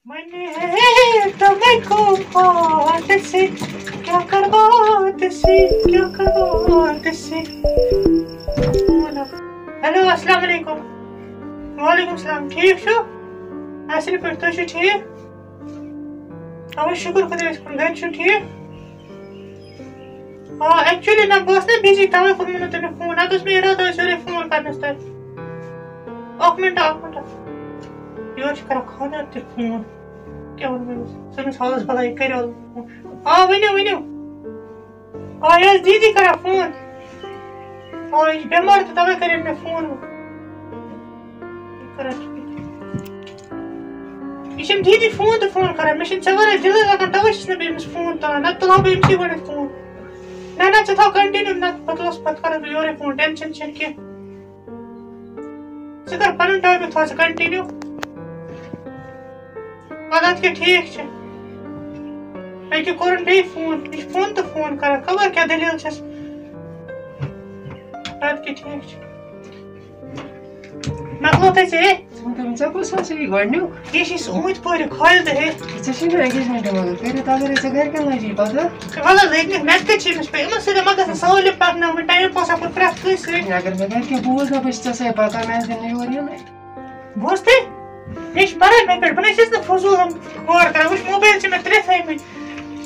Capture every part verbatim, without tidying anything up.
मैंने है तुम्हें खूब बात से, क्या करवाते से, क्या करवाते से। ہیلو، السلام علیکم۔ وعلیکم السلام، ٹھیٖک چھِو؟ اَصٕل پٲٹھۍ، تُہۍ چھِو ٹھیٖک؟ اَوا، شُکُر خۄدایَس کُن، گَرِ چھِو ٹھیٖک؟ آ، actually نہ، بہٕ ٲسٕس نہ busy، تَوَے کوٚرمُت نہٕ تٔمِس فون، نَتہٕ اوس مےٚ اِرادٕ آز یورَے فون کَرنَس تۄہہِ۔ اَکھ مِنٹ، اَکھ مِنٹ۔ یورٕ چھِ کَران خانٛدار تہِ فون۔ کیٛاہ وَنہٕ بہٕ أمِس؟ سٲنِس حالَس بَلاے کَریو فون۔ آ، ؤنِو، ؤنِو۔ آ، یہِ ٲس دیٖدی کَران فون۔ آ، یہِ چھِ بٮ۪مار تہٕ تَوَے کَرے مےٚ فون۔ یہِ کَران چھِ یہِ چھَم دیٖدی فون تہٕ فون کَران۔ مےٚ چھِنہٕ ژےٚ وَرٲے دِلٕے لَگان، تَوَے چھَس نہٕ بہٕ أمِس فون تُلان۔ نَتہٕ تُلہٕ ہا بہٕ أمِسٕے گۄڈٕنٮ۪تھ فون۔ نہ، نہ، ژٕ تھاو continue، نَتہٕ پَتہٕ اوس، پَتہٕ کَرَس بہٕ یورَے فون، tension چھَنہٕ کینٛہہ۔ ژٕ کَر پَنُن topic، تھاو ژٕ continue۔ اَدٕ اَدٕ کیٛاہ ٹھیٖک چھُ۔ أکہِ کوٚرُن بیٚیہِ فون، یہِ چھُ فون تہٕ فون کَران، خبر کیٛاہ دٔلیٖل چھَس۔ اَدٕ کیٛاہ ٹھیٖک چھُ۔ مۄکلو تۄہہِ ژےٚ؟ ژٕ وَن تہٕ مےٚ، ژےٚ کُس حظ چھُ یہِ گۄڈٕنیُک؟ یہِ چھِ أسۍ اوٗنتۍ پورِ کھالہِ تہٕ ہے۔ ژےٚ چھُے نہٕ engagement منٛز کٔرِتھ، اگر أسۍ ژےٚ گَرِکٮ۪ن لَجی پَتہٕ۔ وَلہٕ حظ، ییٚتہِ مےٚ تہِ کَتہِ چھِ أمِس پَے؟ یِمَن سۭتۍ مہ گژھن سٲلِم پَکناوٕنۍ، time pass ہا کوٚر پرٛٮ۪تھ کٲنٛسہِ سۭتۍ۔ اگر مےٚ گَرِکٮ۪ن بوٗز نا، بہٕ چھُس ژےٚ سۭتۍ پَکان، مےٚ آسہِ نہٕ یور یُنٕے۔ بوٗز تُہۍ؟ یہِ چھِ مَران مےٚ پٮ۪ٹھ، بہٕ نَے چھَس نہٕ فضوٗل یِم کھور کَران۔ وٕچھ، موبایل چھِ مےٚ ترٛےٚ تھٲیمٕتۍ۔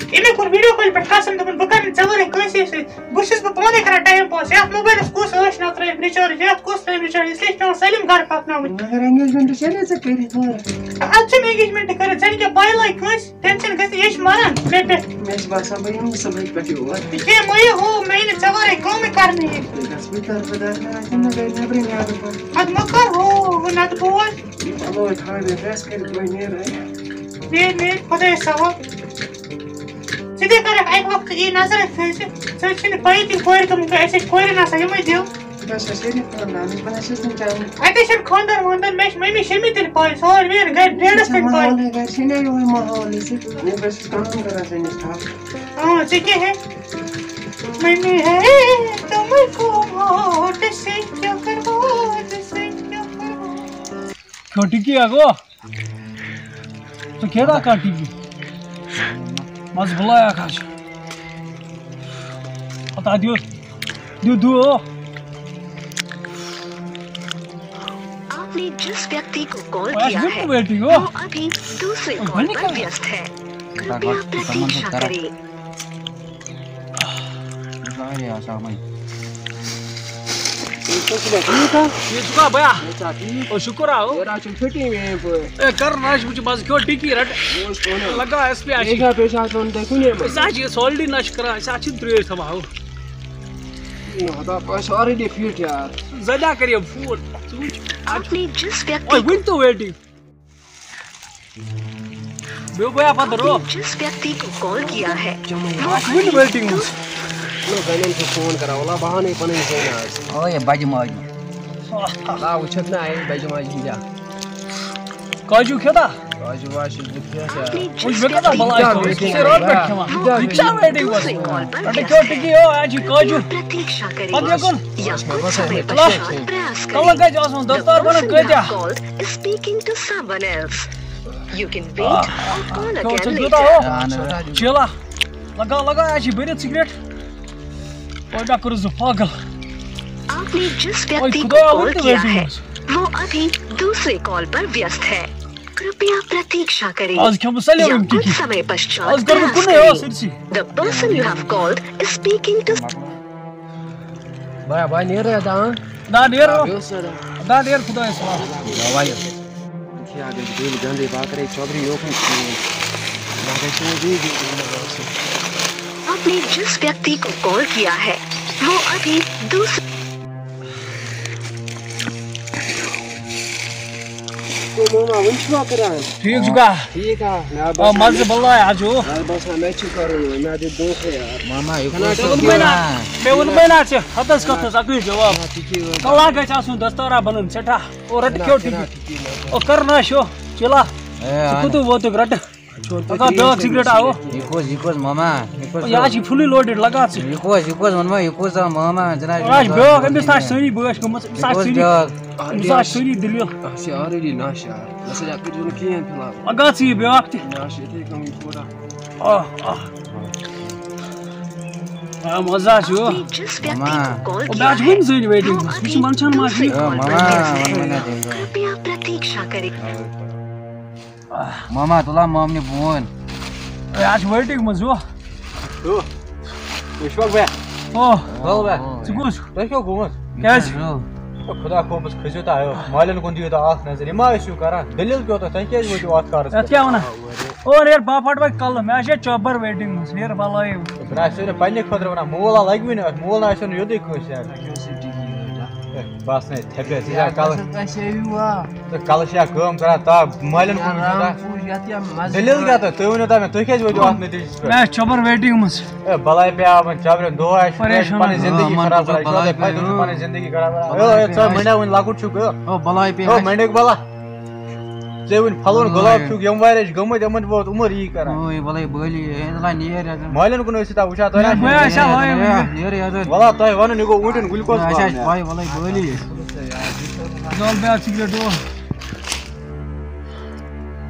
أمۍ کوٚر video call پٮ۪ٹھ قسم، دوٚپُن، بہٕ کَرٕ نہٕ ژےٚ وَرٲے کٲنٛسے سۭتۍ۔ بہٕ چھُس بہٕ پانَے کَران time pass۔ یَتھ موبایلَس کُس ٲش نَتہٕ ترٛٲیِتھ recharge، یَتھ کُس ترٛٲیِتھ recharge؟ اِسلیے چھِ پٮ۪وان سٲلِم گَرٕ پَکناوٕنۍ۔ مگر engagement چھےٚ نہ ژےٚ کٔرِتھ وۄنۍ؟ اَتھ چھِنہٕ engagement کٔرِتھ، ژےٚ نہٕ کیٛاہ پَے لَگہِ کٲنٛسہِ۔ Tension گژھِ نہٕ، یہِ چھِ مَران مےٚ پٮ۪ٹھ۔ مےٚ چھِ باسان بہٕ یِمہٕ صُبحٕکۍ پٮ۪ٹھ یور۔ یہِ کیٛاہ مَیہِ ہو، مےٚ یی نہٕ ژےٚ وَرٲے کٲمٕے کَرنہٕ یِنۍ۔ تیٚلہِ گژھٕ بہٕ طرفہٕ دار، مےٚ آسہِ نہٕ گَرِ نٮ۪برٕے نیرُن پَتہٕ۔ اَدٕ مہٕ کَر ہو، وۄنۍ نَتہٕ بوز۔ یہِ پَلو ہے تھاوَے مےٚ press کٔرِتھ، بہٕ نیرٕ۔ نیر، نیر، خۄدایَس حوال۔ ژٕ تہِ کَرَکھ اَکہِ وقتہٕ یی نظرَے کٲنٛسہِ۔ ژےٚ چھِنہٕ پَیی تہِ کورِ کٕم، اَسہِ چھِ کورٮ۪ن آسان یِمَے دِل۔ بہٕ حظ چھَس شریٖف خاندانٕچ، بہٕ نہ چھَس نہٕ چاہان۔ اَتے چھَنہٕ خاندان واندان، مےٚ چھِ مٔمی شٔمی تیٚلہِ پَے، سٲلۍ ویرِ گَرِ ڈیڈَس تیٚلہِ پَے۔ ماحولٕے گَرِ چھِ مےٚ یِہوٚے ماحولٕے، ژٕ، مےٚ بہٕ چھَس کٲم کَران سٲنِس تھاپھ۔ اۭں، ژےٚ کیٛاہ ہے؟ مٔمی ہے، تِمَے کَم ہاٹہٕ سۭتۍ کیٛاہ کَرٕ بہٕ، ہاٹہٕ سۭتۍ کیٛاہ کَرٕ بہٕ؟ کھیوٚو ٹِکی اَکھ گوٚو؟ ژٕ کھیٚیہِ نا کانٛہہ ٹِکی؟ مَزٕ بَلاے اَکھ حظ چھُ۔ پَتہٕ اَتھ دِیِو، دِیِو دُو۔ आपने जिस व्यक्ति को कॉल किया है, वो अभी दूसरे कॉल पर व्यस्त है। कृपया प्रतीक्षा करें। واریاہ آسان وۄنۍ۔ تُہۍ چھِو صُبحن ٹھیٖک، ہا؟ ٹھیٖک چھُکھا بیا؟ ہے، ژٕ ہا ٹھیٖک؟ او، شُکُر ہا، او۔ یورٕ حظ چھُم چھُٹی میٛٲنۍ پٲٹھۍ۔ اے، کَر نہ حظ، وٕچھ، مَزٕ کھیوٚو ٹِکی رَٹ۔ یہِ اوس وَنان۔ لَگا اَسہِ پٮ۪ٹھ۔ بیٚیہِ کیٛاہ، بیٚیہِ چھِ آسان تۄہہِ کُنے منٛز۔ أسۍ حظ چھِ یہِ holiday نہ چھِ کَران، أسۍ حظ چھِنہٕ ترٛٲوِتھ تھاوان، ہو۔ نہ، ہتا، أسۍ چھِ already fit یار۔ زَدیٛا کَرے فون، ژٕ وٕچھ۔ آپ نے جس ویکتی وۄنۍ ؤنۍ تو waiting۔ بیٚیہِ گوٚو یا پَتہٕ رو۔ آپ نے जिस व्यक्ति को कॉल किया है, वो آپ وٕنہِ waiting منٛز۔ نہ، زَنٮ۪ن چھُ فون کران، وَلہ بہٕ ہاونے پَنٕنۍ زٔنۍ آز۔ او یہِ بَجہِ ماجہِ۔ لا، وٕچھَتھ نہ آیہِ بَجہِ ماجہِ ہِنٛدیا۔ کاجوٗ کھیوٚتا؟ کاجوٗ واجوٗ چھُس بہٕ کھٮ۪س یار۔ وٕچھ، مےٚ کۭژاہ بَلاے چھِ، أسۍ چھِ راتھ پٮ۪ٹھ کھٮ۪وان۔ یہِ چھا waiting منٛز؟ رَٹہِ کھیوٚو ٹِکی، او، اَسہِ چھِ کاجوٗ۔ پَتہٕ یہِ کُن؟ کَلَس گژھِ آسُن دَستار بَنان کۭتیٛاہ؟ Speaking to someone else. You can wait or call again later. چلا، لگا، لگا، اَسہِ چھِ بٔرِتھ سِگریٹ۔ وۄنۍ کیٛاہ کوٚرُس بہٕ پاگل؟ آپ نے جس ویکتی کو کال کیا ہے، وہ ابھی دوسرے کال پر व्यस्त ہے۔ कृपया प्रतीक्षा करें। آز کھٮ۪مہٕ بہٕ سٲلِم یا یِم کُنہِ ٹِکی۔ سمے پشچات آز کَرٕ بہٕ کُنُے، آ، سٲرسٕے۔ The person you have called is speaking to بیا، بیا، نیر رہے تھا، ہاں؟ نہ، نیر۔ آ، بیٚیہِ اوس سر۔ نہ، نیر خدایَس حوالہٕ۔ بیا، بیا۔ کیا گژھِ بیٚیہِ گنٛدٕے، بہٕ ہا کَرے چۄبرِ یوکُن فون۔ مےٚ گژھِ وۄنۍ بیٚیہِ بیٚیہِ بیٚیہِ۔ آپ نے جس ویکتی کو کال کیا ہے، وہ ابھی دوسرے گوٚو ماما، وٕنہِ چھُوا کران؟ ٹھیٖک چھُکھا؟ ٹھیٖک ہا، مےٚ آ، باسان مَزٕ مےٚ بَلاے آز چھُ۔ مےٚ باسان مےٚ چھُ کَرُن وۄنۍ، مےٚ دیُت دھوکھَے یار۔ ماما، یہِ کَناٹا کُس مےٚ ووٚن نا، مےٚ ووٚن نا ژےٚ ہَتَس کَتھَس اَکٕے جواب۔ آ، تہِ کیٛاہ ووٚن؟ کَلَس گژھِ آسُن دَستارا بَنُن سٮ۪ٹھاہ۔ او رَٹہٕ کھیوٚو ٹِکی۔ او کَر نا شو، چِلا۔ اے، ژٕ کوٚت ووتُکھ رَٹہٕ؟ پگاہ بیٛاکھ سِگریٹ آو۔ یہِ کُس، یہِ کُس ماما؟ یہِ کُس یہِ حظ چھِ فُلی لوڈِڈ، لگان ژٕ۔ یہِ کُس، یہِ کُس ووٚنمو، یہِ کُس آو ماما؟ جناب، یہِ حظ چھِ بیٛاکھ، أمِس تہِ آسہِ سٲری بٲش گٔمٕژ، أمِس یہِ آسہِ کُس سٲری، بیٛاکھ؟ أمِس آسہِ سٲری دٔلیٖل۔ اَتھ چھِ already نَش یار۔ نہ سا، یَتھ کٔرِو نہٕ کِہیٖنۍ فِلحال۔ پگاہ ژٕ یہِ بیٛاکھ تہِ۔ نہ، اَتھ چھِ یِتھَے کٔنۍ یہِ تھوڑا۔ آہ، آہ۔ آ، مزٕ حظ چھُ۔ آپ نے جس ویکتی کو کال کیا ہے، وہ آپ کی کال پر نہیں ہے۔ کرپیا پرتیکشا کریں۔ ماما، تُل ہا مامنہِ فون۔ ہے، اَتھ چھِ waiting منٛز ہُہ۔ ہُہ۔ تُہۍ چھِوا بے؟ او۔ ول بے۔ ژٕ کُس؟ تۄہہِ کیٛاہ گوٚمُت؟ کیٛازِ؟ او خۄدا خوفس کھٔسِو تہٕ آیو۔ مالٮ۪ن کُن دِیِو تہٕ اَکھ نظر۔ یہِ ما ٲسِو کران؟ دٔلیٖل کیٛاہ تۄہہِ؟ تۄہہِ کیٛازِ وٲتِو اَتھ کارس اَتھ پٮ۪ٹھ؟ کیٛاہ وَنان؟ اور ییر باپھٹ وۄنۍ کَلہٕ، مےٚ آسہِ ہے چۄبَر waiting منٛز، ییر بَلٲیِو۔ بہٕ نہ آسہِ نہٕ پنٛنہِ خٲطرٕ وَنان، مول ہا لَگہِ وٕنہِ اَتھ، مول نہ آسہِ نہٕ یوٚدُے کٲنٛسہِ یارٕ۔ ہے، بَس نے، تھپٮ۪س، ژٕ چھا کَلہٕ، ژٕ کَلہٕ چھِ یا کٲم کَران، تا مالٮ۪ن کُن وٕچھو تا۔ دٔلیٖل کیٛاہ تۄہہِ؟ تُہۍ ؤنِو تا مےٚ، تُہۍ کیٛازِ وٲتِو اَتھ نٔتیٖجَس پٮ۪ٹھ؟ مےٚ آسہِ چۄبَر waiting منٛز۔ ہے، بَلاے پیٚیہِ آو وۄنۍ چۄبرٮ۪ن دۄہ آسہِ پریشان پَنٕنۍ زِندگی خراب کَران، یہِ چھُوا تۄہہِ پَتہٕ، یہِ چھُ پَنٕنۍ زِندگی خراب کَران۔ ہے، ہے، ژٕ مَنڈیو وٕنہِ لۄکُٹ چھُکھ، ہے۔ او بَلاے پیٚیہِ ہے، اَسہِ۔ مَنڈیُک بَلا۔ ژےٚ وٕنہِ پھلوُن گۄلاب چھُکھ، یِم واریاہ چھِ گٔمٕتۍ، یِمَن ووت عُمر یی کران۔ اوے، وَلَے بٲلی، ہے، نہ، نیر یَزَن۔ مالٮ۪ن کُن ٲسِو تا وٕچھان، تۄہہِ نہ، آسہِ بہٕ آسہِ ہا وَنان، نیر یَزَن۔ وَلا تۄہہِ وَنُن، یہِ گوٚو اوٗنٹٮ۪ن گلوکوز نہ، اَسہِ آسہِ پَے، وَلَے بٲلی۔ زال بیٛاکھ سِگریٹ دۄہ۔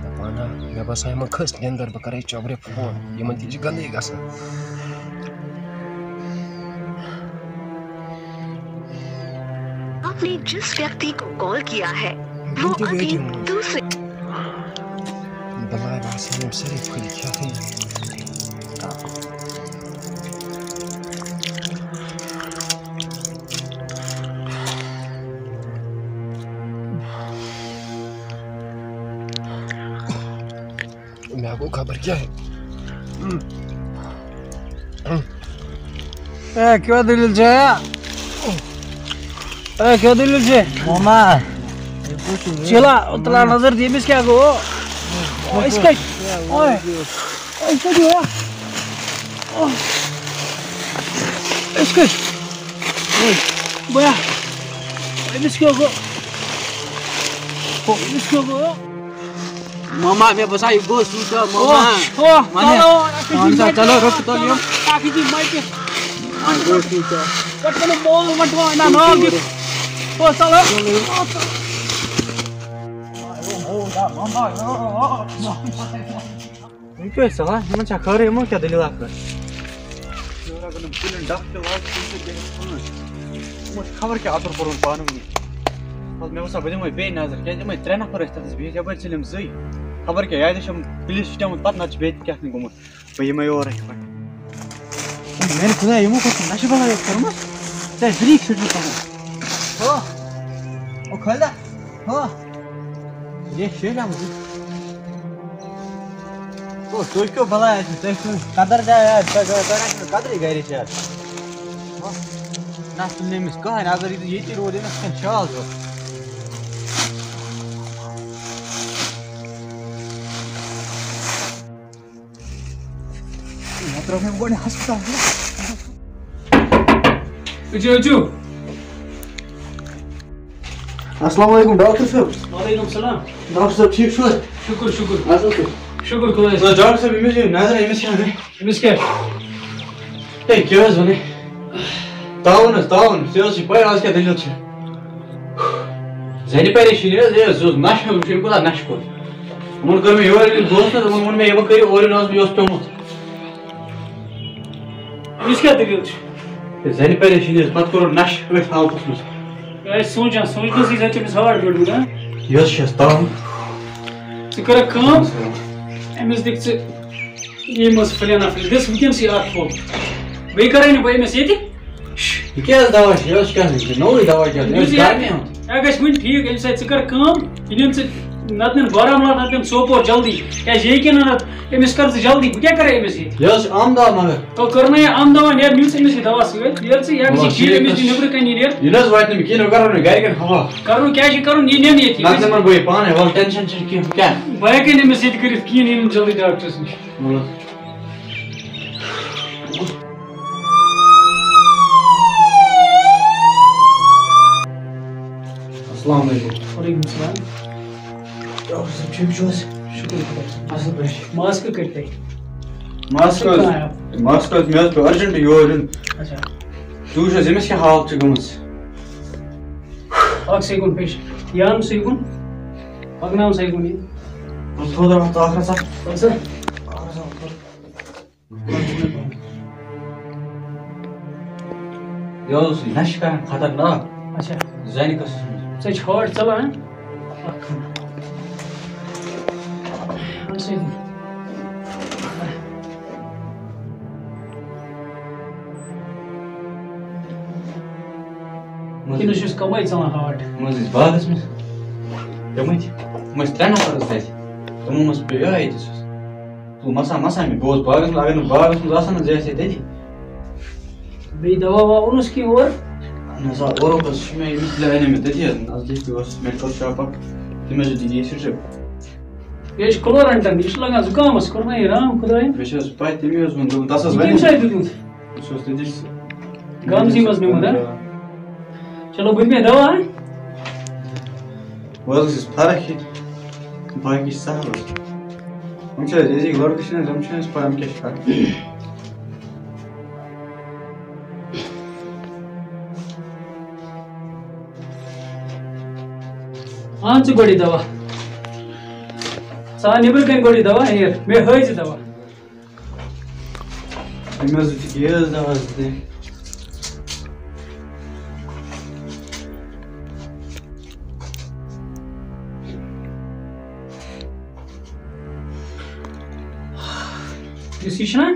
دَپان ہا، مےٚ باسان، یِمَن کھٔژ نٮ۪نٛدٕر، بہٕ کَرٕ یہِ چۄبرِ فون، یِمَن تہِ چھِ گنٛدٕے گژھان۔ آپ نے جس ویکتی کو کال کیا ہے، وہ ابھی دوسرے۔ بلاے باسان یِم سٲری پھٔلۍ کھٮ۪تھٕے۔ مےٚ گوٚو خبر کیٛاہ۔ اے، کیٛاہ دٔلیٖل چھےٚ؟ اے، کیٛاہ دٔلیٖل چھےٚ؟ ماما۔ چِلا، تُل ہا نظر دِ، أمِس کیٛاہ گوٚو؟ او، أسۍ کَتہِ؟ اوے، أسۍ کَتہِ یِوان؟ او، أسۍ کَتہِ؟ اوے، بیا۔ أمِس کیٛاہ گوٚو؟ او، أمِس کیٛاہ گوٚو؟ ماما، مےٚ باسان، یہِ گوٚو سیوٗٹا، ماما۔ او، او، ماما۔ چلو، اَکھ أکِس اَہَن سا، مَٹہِ۔ چلو، رُک تُل یِم۔ اَکھ أکِس مَٹہِ۔ اَہَن سا۔ گۄڈٕ چھُنہٕ مول وَٹوان، نہ، ناو دِتھ۔ او، چلو۔ یہِ کیٛاہ ٲسۍ ژَلان؟ یِمَن چھا خٲرٕے؟ یِمَن کیٛاہ دٔلیٖلہ کٔر؟ یورٕ اگر نہٕ کُلٮ۪ن ڈَکھ تہِ لاگہِ، تِم تہِ کٔرِتھ کٲم۔ یِمو چھِ خبر کیٛاہ اَتُر کوٚرمُت پانہٕ ؤنی۔ پَتہٕ مےٚ باسان، بہٕ دِمَے بیٚیہِ نظر، کیٛازِ یِمَے ترٛےٚ نفر ٲسۍ تَتَس بِہِتھ، یَپٲرۍ ژٔلِم زٕے۔ خبر کیٛاہ، یا تہِ چھَم پُلیٖس سۭتۍ آمُت پَتہٕ، نَتہٕ چھِ بیٚیہِ تہِ کیٛاہ تام گوٚمُت۔ بہٕ یِمَے اورَے۔ میٛانہِ خۄدایا، یِمو کۄس نَشہٕ بَلایا ٲس کٔرمٕژ؟ ژےٚ آسہِ برٛیک سۭتۍ تھاوُن۔ ہو، او خٲلِدا، ہو۔ یے شیران بہٕ۔ او، تُہۍ کیٛاہ بَلایا چھِو؟ تۄہہِ چھُو قدر جاے یار، تۄہہِ، تۄہہِ، تۄہہِ آسہِ نہٕ قدرٕے گَرِچ یار۔ ہو، نہ چھُنہٕ أمِس کٕہٕنۍ، اگر یہِ ییٚتی روزِ، أمِس کھٮ۪ن شال ژوٚپ۔ مےٚ ترٛٲو مےٚ گۄڈٕ ہسپتال۔ أژِو، أژِو۔ السلام علیکم ڈاکٹر صٲب۔ وعلیکم السلام۔ ڈاکٹر صٲب ٹھیٖک چھِو حظ؟ شُکُر، شُکُر۔ اَصٕل پٲٹھۍ۔ شُکُر خۄدایَس۔ نہ ڈاکٹر صٲب، أمِس چھِ نظر، أمِس چھِ اَنٕنۍ۔ أمِس کیٛاہ؟ ہے، کیٛاہ حظ وَنَے؟ تعاوُن حظ، تعاوُن۔ ژےٚ ٲسٕے پَے آز کیٛاہ دٔلیٖل چھِ۔ زَنہِ پریشٲنی حظ، ہے، سُہ اوس نَشہٕ حظ، وٕچھ أمۍ کوٗتاہ نَشہٕ کوٚر۔ یِمَن کٔر مےٚ یورٕ ییٚلہِ بہٕ اوسُس نہ، تِمَن ووٚن مےٚ، یِمَن کٔرِو اورٕ یُن حظ، یہِ اوس پیوٚمُت۔ أمِس کیٛاہ دٔلیٖل چھِ؟ ہے، زَنہِ پریشٲنی حظ، پَتہٕ کوٚرُن نَشہٕ أتھۍ حالتَس منٛز۔ یہِ آسہِ سونٛچان، سونٛچنَسٕے زَن چھِ أمِس heart ڈوٚڈمُت، ہا؟ یہِ حظ چھِ اَسہِ تَوَے۔ ژٕ کَرَکھ کٲم، أمِس دِکھ ژٕ ییٚمہِ منٛز فلانہ فلانہ، دِس وٕنکیٚنسٕے اکھ پھوٚل۔ بیٚیہِ کَرَے نہٕ بہٕ أمِس ییٚتہِ۔ یہِ کیٛاہ حظ دوا چھُ؟ یہِ حظ چھُ کیٛاہ حظ؟ یہِ چھُ نوٚوُے دوا کیٛاہ حظ؟ یہِ حظ چھُ یہِ گرمی ہُنٛد۔ یہِ گژھِ وٕنہِ ٹھیٖک، أمِس سۭتۍ ژٕ کَر کٲم، یہِ نِن ژٕ نَتہٕ نِن بارہمولہ، نَتہٕ نِن سوپور جلدی۔ کیٛازِ یہِ ہیٚکہِ نہٕ نَتہٕ، أمِس کَر ژٕ جلدی، بہٕ کیٛاہ کَرٕ أمِس ییٚتہِ؟ یہِ حظ چھُ عام دوا مگر۔ تو کٔر مےٚ یہِ عام دوا، نیر نِیِو ژٕ أمِس یہِ دوا سۭتۍ، نیر ژٕ، یہِ گژھِ ٹھیٖک، أمِس دِ نیٚبرٕ کَنہِ یہِ نیر۔ یہِ نہٕ حظ واتہِ نہٕ مےٚ کِہیٖنۍ، وۄنۍ کَرو نہٕ گَرِکٮ۪ن حوالہٕ۔ کَرُن کیٛاہ چھِ کَرُن، یہِ نِن ییٚتہِ۔ نَتہٕ نِمَن بہٕ یہِ پانَے، وَلہٕ ٹٮ۪نشَن چھُنہٕ کینٛہہ، بہٕ کیٛاہ؟ بہٕ ہٮ۪کَے نہٕ أمِس ییٚتہِ کٔرِتھ کِہیٖنۍ، یہِ نِن جلدی ڈاکٹرَس نِش۔ السلام علیکم۔ وعلیکم السلام۔ ڈاکٹر صٲب، ٹھیٖک چھِو حظ؟ شُکُر خۄدایَس کُن۔ اَصٕل پٲٹھۍ۔ ماسکہٕ کٔرۍ تۄہہِ؟ ماسکہٕ حظ، کانٛہہ آیا؟ ماسکہٕ حظ، مےٚ حظ پیوٚو urgent یور یُن۔ اچھا۔ تُہۍ وٕچھِو حظ، أمِس کیٛاہ حالت چھِ گٔمٕژ۔ اَکھ second پیش۔ یہِ اَن سُے کُن۔ پَکناو سُے کُن یہِ۔ بہٕ تھوڑا وقت آخر سا۔ وَن سا۔ آخر سا۔ یہِ اوس نشہٕ کران خطرناک۔ اچھا۔ زَنہِ قٕصَس منٛز۔ ژےٚ چھِ heart ژلان، ہہ؟ اکھ کھنٛڈ۔ اَمہِ سۭتۍ۔ کِنہٕ چھُس کمٕے ژلان heart؟ منٛز ٲسۍ باغس منٛز۔ تِمَے چھِ، تِم ٲسۍ ترٛےٚ نفر حظ تَتہِ۔ تِمو منٛز پیوٚو یِہوٚے أکِس حظ۔ تُل، مسا، مسا مےٚ، بہٕ اوسُس باغس منٛز، اگر نہٕ باغس منٛز آسان حظ، یہِ آسہِ ہے تٔتی۔ بیٚیہِ دوا ووا اوٚنُس کینٛہہ اورٕ؟ اہن حظ، آ، اورُک حظ چھُ مےٚ، أمِس تہِ اَنے مےٚ تٔتی حظ، نزدیٖکٕے اوس medical shop اکھ، تٔمۍ حظ دیُت یہِ strip۔ یہِ چھُ کلورنٹن، یہِ چھُ لگان زُکامس، کوٚر مےٚ یہِ رام خدایَن۔ مےٚ چھِ حظ پَے، تٔمی حظ ووٚن، دوٚپُن، تَس حظ یہِ کَمہِ وَنے۔ جایہِ دیُتمُت؟ سُہ اوس تٔتی۔ گامسٕے منٛز نیوٗمُت، ہا؟ چلو، بہٕ دِمے دوا، ہا؟ وۄنۍ حظ گژھِ فرق یہِ، باقٕے چھِ سہل حظ۔ یِم چھِ اَسہِ أزِکۍ لٔڑکہٕ چھِنہٕ حظ، یِم چھِنہٕ اَسہِ پَے یِم کیٛاہ چھِ کَران۔ اَن ژٕ گۄڈٕ یہِ دوا۔ ژٕ اَن نیٚبرٕ کَنۍ گۄڈٕ یہِ دوا، ہیر، مےٚ ہٲوۍ زِ دوا۔ أمۍ حظ دیُت یہِ حظ دوا حظ دِتھ۔ یُس یہِ چھُنہ،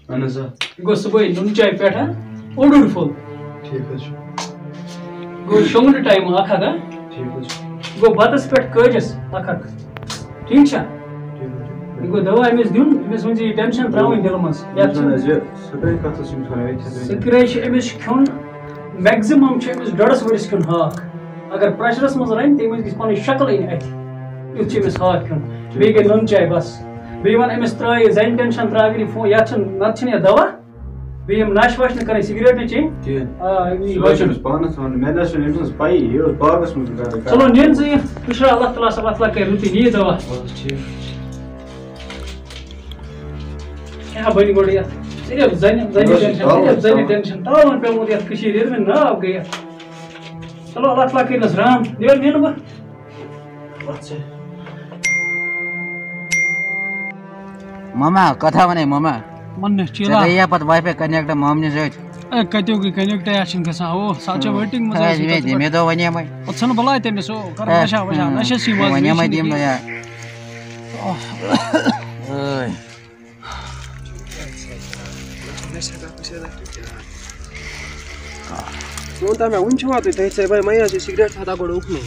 اہن حظ، آ۔ یہِ گوٚو صُبحٲے نُن چاے پٮ۪ٹھ، ہا، اوٚڑ اوٚڑ پھوٚل۔ ٹھیٖک حظ چھُ۔ گوٚو شۄنٛگنہٕ ٹایمہٕ اکھ اکھ، ہا؟ ٹھیٖک حظ چھُ۔ گوٚو بَتَس پٮ۪ٹھ کٲجِس اکھ اکھ۔ ٹھیٖک چھا؟ ٹھیٖک حظ چھُ۔ یہِ گوٚو دوا أمِس دیُن، أمِس ؤنۍ زِ یہِ tension ترٛاوٕنۍ دِلہٕ منٛز۔ یَتھ یُس چھُنہٕ زَن اَسہِ یہِ سٕکرٛیچ کَتھ حظ چھِ یِم تھاوان أتھۍ سۭتۍ؟ سٕکرٛیچ چھِ أمِس چھُ کھیوٚن، maximum چھُ أمِس ڈۄڈَس ؤرِیَس کھیوٚن ہاکھ۔ اگر پرٛٮ۪شرَس منٛز رَنہِ، تَمہِ مٔنٛزۍ گژھِ پَنٕنۍ شکلٕے نہٕ اَتھِ۔ یُتھ چھُ أمِس ہاکھ کھیوٚن۔ بیٚیہِ گٔے نُن چاے بَس۔ بیٚیہِ وَن أمِس ترٛاو یہِ زَنہِ tension، ترٛاو یہِ فون، یَتھ چھُنہٕ، نَتہٕ چھُنہٕ یَتھ دوا۔ بیٚیہِ یِم نَشہٕ وَشہٕ نہٕ کَرٕنۍ، سِگریٹ نہٕ چیٚنۍ۔ کینٛہہ۔ آ، یہِ سُہ حظ چھُ أمِس پانَس وَنُن، مےٚ نہ حظ چھُنہٕ أمۍ سٕنٛز پَیی، یہِ اوس باغَس منٛز گَرٕ کَران۔ چلو، نِن ژٕ یہِ، وٕچھ اللہ تعالیٰ صٲب، اَتھ لَگہِ رُتُے، نہِ یہِ دوا۔ بَس ٹھیٖک۔ کیٛاہ بَنہِ گۄڈٕ یَتھ؟ صرف زَنہِ، زَنہِ بَس، tension، تاوَن، صرف زَنہِ تاوَن۔ Tension۔ تاوَن پیوٚمُت یَتھ کٔشیٖرِ، ییٚلہِ مےٚ ناو گٔے یَتھ۔ چلو، اللہ تعالیٰ کٔرِنَس رحم۔ یورٕ نِنہٕ بہٕ۔ ماما، کتھا ونے ماما۔ وننس چی ژےٚ لا۔ گٔیے پتہٕ واے فاے connect مامنہِ سۭتۍ؟ اے، کتیو گٔے connect، یا چھِنہٕ گژھان۔ او، سۄ چھےٚ waiting منٛز اے، آسان مےٚ تَتہِ دِ-، مےٚ پٮ۪ٹھ۔ دوٚپ ونے مے۔ او، ژھٕنہٕ بلاے تٔمِس، او، کر اے، نشہ وشہ، ہاں۔ نشس یی مزٕ، ونے مے یہِ چھُنہٕ دِم نہٕ کِہیٖنۍ۔ یا۔ اے۔ ژٕ وَن تہٕ مےٚ، وُنہِ چھُوا تُہۍ تٔتھۍ سۭتۍ؟ بھائی، مےٚ حظ چھِ سِگریٹ کھٮ۪تھ گۄڈٕ اُکنُے۔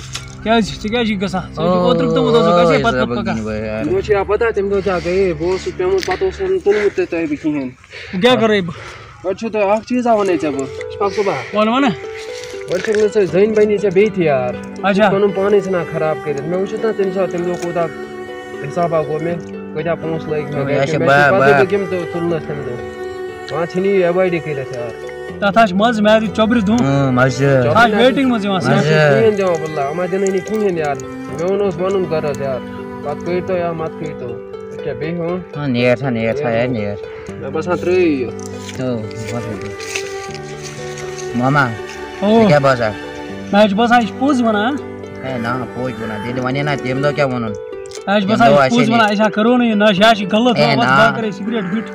کیٛازِ؟ ژےٚ کیٛازِ چھِ گژھان؟ ژےٚ اوسُے اوترٕ تہِ تھوٚمُت، اوسُکھ اَسے پَتہٕ پَتہٕ پَکان۔ مےٚ چھُ یا پَتہ، تَمہِ دۄہ کیٛاہ گٔیے، بہٕ اوسُس پیوٚمُت، پَتہٕ اوسُم نہٕ تُلمُت تہِ تۄہہِ بہٕ کِہیٖنۍ۔ بہٕ کیٛاہ کَرَے بہٕ؟ گۄڈٕ چھُ تۄہہِ اَکھ چیٖزا وَنَے ژےٚ بہٕ، چھُکھ صُبح؟ وَن وَنہٕ۔ گۄڈٕ چھُکھ نہٕ ژٕ زٔنۍ بَنی ژےٚ بیٚیہِ تہِ یار۔ اچھا۔ ژٕ پَنُن پانَے ژھٕنان خراب کٔرِتھ۔ مےٚ وٕچھُتھ نا تَمہِ ساتہٕ، تَمہِ دۄہ کوٗتاہ حِسابا گوٚو مےٚ، کۭتیٛاہ پونٛسہٕ لٔگۍ مےٚ، مےٚ چھِ مےٚ چھِ بَے، پَتہٕ بَے۔ تہِ تِم تہِ تُلنَس تَمہِ دۄہ۔ آ، ژھٕنی یہِ avoid کٔرِتھ یار۔ تَتھ حظ چھِ منٛزٕ میادٕچ چۄبرِ دُن۔ اۭں، مَزٕ۔ تَتھ حظ چھِ waiting منٛز یِوان سَمجھ۔ مَزٕ۔ کِہیٖنۍ دِوان واللہ، یِمَن دِنٕے نہٕ کِہیٖنۍ یار۔ مےٚ ووٚن اوس وَنُن غرض یار، پَتہٕ کٔرۍتو یا مَتہٕ کٔرۍتو۔ أسۍ کیٛاہ بیٚہہِ ہُہ؟ ہاں، نیر سا، نیر سا، ہے، نیر۔ مےٚ باسان ترٛٲیِو یہِ۔ تو، بس۔ ماما، او۔ ژےٚ کیٛاہ باسان؟ مےٚ حظ چھُ باسان، یہِ چھُ پوٚز وَنان۔ ہے، نا، پوٚز وَنان۔ تیٚلہِ وَنے نا، تَمہِ دۄہ کیٛاہ ووٚنُن؟ مےٚ حظ چھُ تَمہِ باسان، یہِ دۄہ چھُ آسہِ پوٚز ہے وَنان، أسۍ ہا کَرو نہٕ یہِ نشہٕ، یہِ ہا چھِ غلط، ہے، وۄنۍ نا۔ بہٕ کَرے سِگریٹ بِٹ۔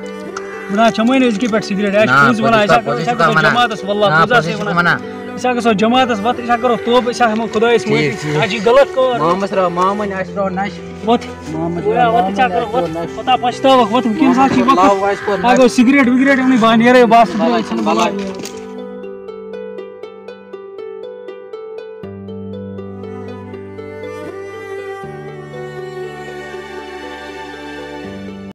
بہٕ نہ ہا چَمٲے نہٕ أزکی پٮ۪ٹھ سِگریٹ، یہِ حظ چھُ نا، پوٚز وَنان، پوٚزُے أسۍ ہا چھُکھ، کَرو، پوٚزُے أسۍ ہا چھُکھ کَرو وَنان۔ جماعتَس، واللہ، نا، پوٚز پوٚزُے ہسا چھُکھ وَنان۔ وَنان۔ أسۍ ہا گژھو جماعتَس وَتھ، أسۍ ہا کَرو توبہٕ، أسۍ ہا ہٮ۪مو خۄدایَس ٹھیٖک، مٲفی۔ ٹھیٖک۔ اَسہِ چھِ غلط کٲم۔ مامَس را-، مامَنۍ آسہِ ترٛوو نَشہٕ۔ وۄتھ۔ مامَس وۄتھ، را-، وۄتھ، ژٕ مامَنۍ چھا آسہِ کَران، ترٛوو وۄتھ، نَشہٕ۔ پَتہ پَشتاوَکھ، وۄتھ، وٕنکٮ۪نَس ہا چھِ وۄتھ۔ لاو آسہِ کوٚر آ، گوٚو نَشہٕ۔ سِگریٹ وِگریٹ أمنٕے بَنٛد، نیرَے بَس، بَلاے، ژٕ درٛاو، ژٕ بَلاے۔ بَلاے۔